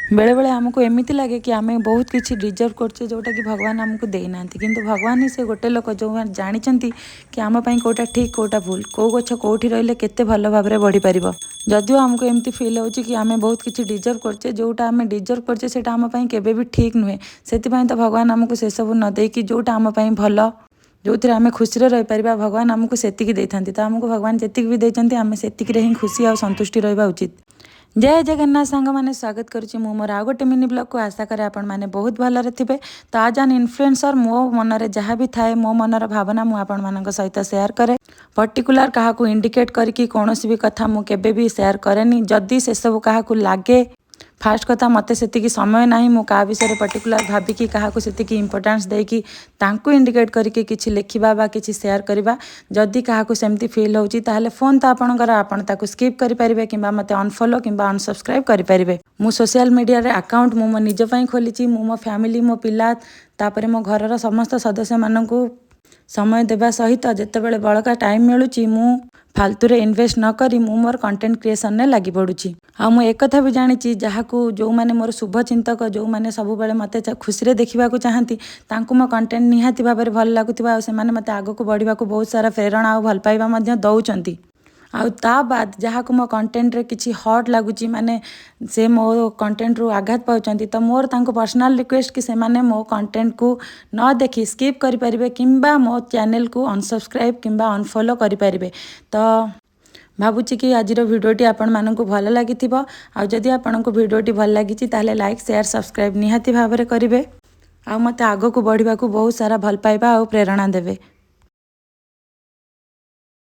ବେଳେବେଳେ ଆମକୁ ଏମିତି ଲାଗେ କି ଆମେ ବହୁତ କିଛି ଡିଜର୍ଭ କରୁଛେ, ଯେଉଁଟାକି ଭଗବାନ ଆମକୁ ଦେଇନାହାନ୍ତି। କିନ୍ତୁ ଭଗବାନ ହିଁ ସେ ଗୋଟେ ଲୋକ ଯେଉଁମାନେ ଜାଣିଛନ୍ତି କି ଆମ ପାଇଁ କେଉଁଟା ଠିକ୍, କେଉଁଟା ଭୁଲ, କେଉଁ ଗଛ କେଉଁଠି ରହିଲେ କେତେ ଭଲ ଭାବରେ ବଢ଼ିପାରିବ। ଯଦିଓ ଆମକୁ ଏମିତି ଫିଲ୍ ହେଉଛି କି ଆମେ ବହୁତ କିଛି ଡିଜର୍ଭ କରୁଛେ, ଯେଉଁଟା ଆମେ ଡିଜର୍ଭ କରୁଛେ ସେଇଟା ଆମ ପାଇଁ କେବେ ବି ଠିକ୍ ନୁହେଁ। ସେଥିପାଇଁ ତ ଭଗବାନ ଆମକୁ ସେସବୁ ନ ଦେଇକି ଯେଉଁଟା ଆମ ପାଇଁ ଭଲ, ଯେଉଁଥିରେ ଆମେ ଖୁସିରେ ରହିପାରିବା, ଭଗବାନ ଆମକୁ ସେତିକି ଦେଇଥାନ୍ତି। ତ ଆମକୁ ଭଗବାନ ଯେତିକି ବି ଦେଇଛନ୍ତି, ଆମେ ସେତିକିରେ ହିଁ ଖୁସି ଆଉ ସନ୍ତୁଷ୍ଟି ରହିବା ଉଚିତ। ଜୟ ଜଗନ୍ନାଥ ସାଙ୍ଗମାନେ, ସ୍ୱାଗତ କରୁଛି ମୁଁ ମୋର ଆଉ ଗୋଟେ ମିନି ବ୍ଲଗ୍କୁ। ଆଶା କରେ ଆପଣମାନେ ବହୁତ ଭଲରେ ଥିବେ। ତ ଆଜ୍ ଆନ୍ ଇନଫ୍ଲୁଏନ୍ସର ମୋ ମନରେ ଯାହା ବି ଥାଏ, ମୋ ମନର ଭାବନା ମୁଁ ଆପଣମାନଙ୍କ ସହିତ ସେୟାର କରେ। ପର୍ଟିକୁଲାର କାହାକୁ ଇଣ୍ଡିକେଟ୍ କରିକି କୌଣସି ବି କଥା ମୁଁ କେବେ ବି ସେୟାର କରେନି। ଯଦି ସେସବୁ କାହାକୁ ଲାଗେ, ଫାର୍ଷ୍ଟ କଥା ମୋତେ ସେତିକି ସମୟ ନାହିଁ ମୁଁ କାହା ବିଷୟରେ ପର୍ଟିକୁଲାର ଭାବିକି, କାହାକୁ ସେତିକି ଇମ୍ପୋର୍ଟାନ୍ସ ଦେଇକି, ତାଙ୍କୁ ଇଣ୍ଡିକେଟ୍ କରିକି କିଛି ଲେଖିବା ବା କିଛି ସେୟାର କରିବା। ଯଦି କାହାକୁ ସେମିତି ଫିଲ୍ ହେଉଛି, ତାହେଲେ ଫୋନ୍ ତ ଆପଣଙ୍କର, ଆପଣ ତାକୁ ସ୍କିପ୍ କରିପାରିବେ କିମ୍ବା ମୋତେ ଅନଫଲୋ କିମ୍ବା ଅନସବସ୍କ୍ରାଇବ୍ କରିପାରିବେ। ମୁଁ ସୋସିଆଲ ମିଡ଼ିଆରେ ଆକାଉଣ୍ଟ ମୁଁ ମୋ ନିଜ ପାଇଁ ଖୋଲିଛି। ମୁଁ ମୋ ଫ୍ୟାମିଲି, ମୋ ପିଲା, ତାପରେ ମୋ ଘରର ସମସ୍ତ ସଦସ୍ୟମାନଙ୍କୁ ସମୟ ଦେବା ସହିତ ଯେତେବେଳେ ବଳକା ଟାଇମ୍ ମିଳୁଛି, ମୁଁ ଫାଲତୁରେ ଇନଭେଷ୍ଟ ନ କରି ମୁଁ ମୋର କଣ୍ଟେଣ୍ଟ କ୍ରିଏସନରେ ଲାଗି ପଡ଼ୁଛି। ଆଉ ମୁଁ ଏକଥା ବି ଜାଣିଛି, ଯାହାକୁ ଯେଉଁମାନେ ମୋର ଶୁଭ ଚିନ୍ତକ, ଯେଉଁମାନେ ସବୁବେଳେ ମୋତେ ଖୁସିରେ ଦେଖିବାକୁ ଚାହାନ୍ତି, ତାଙ୍କୁ ମୋ କଣ୍ଟେଣ୍ଟ ନିହାତି ଭାବରେ ଭଲ ଲାଗୁଥିବ ଆଉ ସେମାନେ ମୋତେ ଆଗକୁ ବଢ଼ିବାକୁ ବହୁତ ସାରା ପ୍ରେରଣା ଆଉ ଭଲ ପାଇବା ମଧ୍ୟ ଦେଉଛନ୍ତି। ଆଉ ତା ବାଦ ଯାହାକୁ ମୋ କଣ୍ଟେଣ୍ଟରେ କିଛି ହର୍ଟ ଲାଗୁଛି, ମାନେ ସେ ମୋ କଣ୍ଟେଣ୍ଟରୁ ଆଘାତ ପାଉଛନ୍ତି, ତ ମୋର ତାଙ୍କୁ ପର୍ସନାଲ ରିକ୍ୱେଷ୍ଟ କି ସେମାନେ ମୋ କଣ୍ଟେଣ୍ଟକୁ ନ ଦେଖି ସ୍କିପ୍ କରିପାରିବେ କିମ୍ବା ମୋ ଚ୍ୟାନେଲକୁ ଅନସବସ୍କ୍ରାଇବ୍ କିମ୍ବା ଅନଫଲୋ କରିପାରିବେ। ତ ଭାବୁଛି କି ଆଜିର ଭିଡ଼ିଓଟି ଆପଣମାନଙ୍କୁ ଭଲ ଲାଗିଥିବ। ଆଉ ଯଦି ଆପଣଙ୍କୁ ଭିଡ଼ିଓଟି ଭଲ ଲାଗିଛି, ତାହେଲେ ଲାଇକ୍, ସେୟାର, ସବସ୍କ୍ରାଇବ୍ ନିହାତି ଭାବରେ କରିବେ ଆଉ ମୋତେ ଆଗକୁ ବଢ଼ିବାକୁ ବହୁତ ସାରା ଭଲ ପାଇବା ଆଉ ପ୍ରେରଣା ଦେବେ।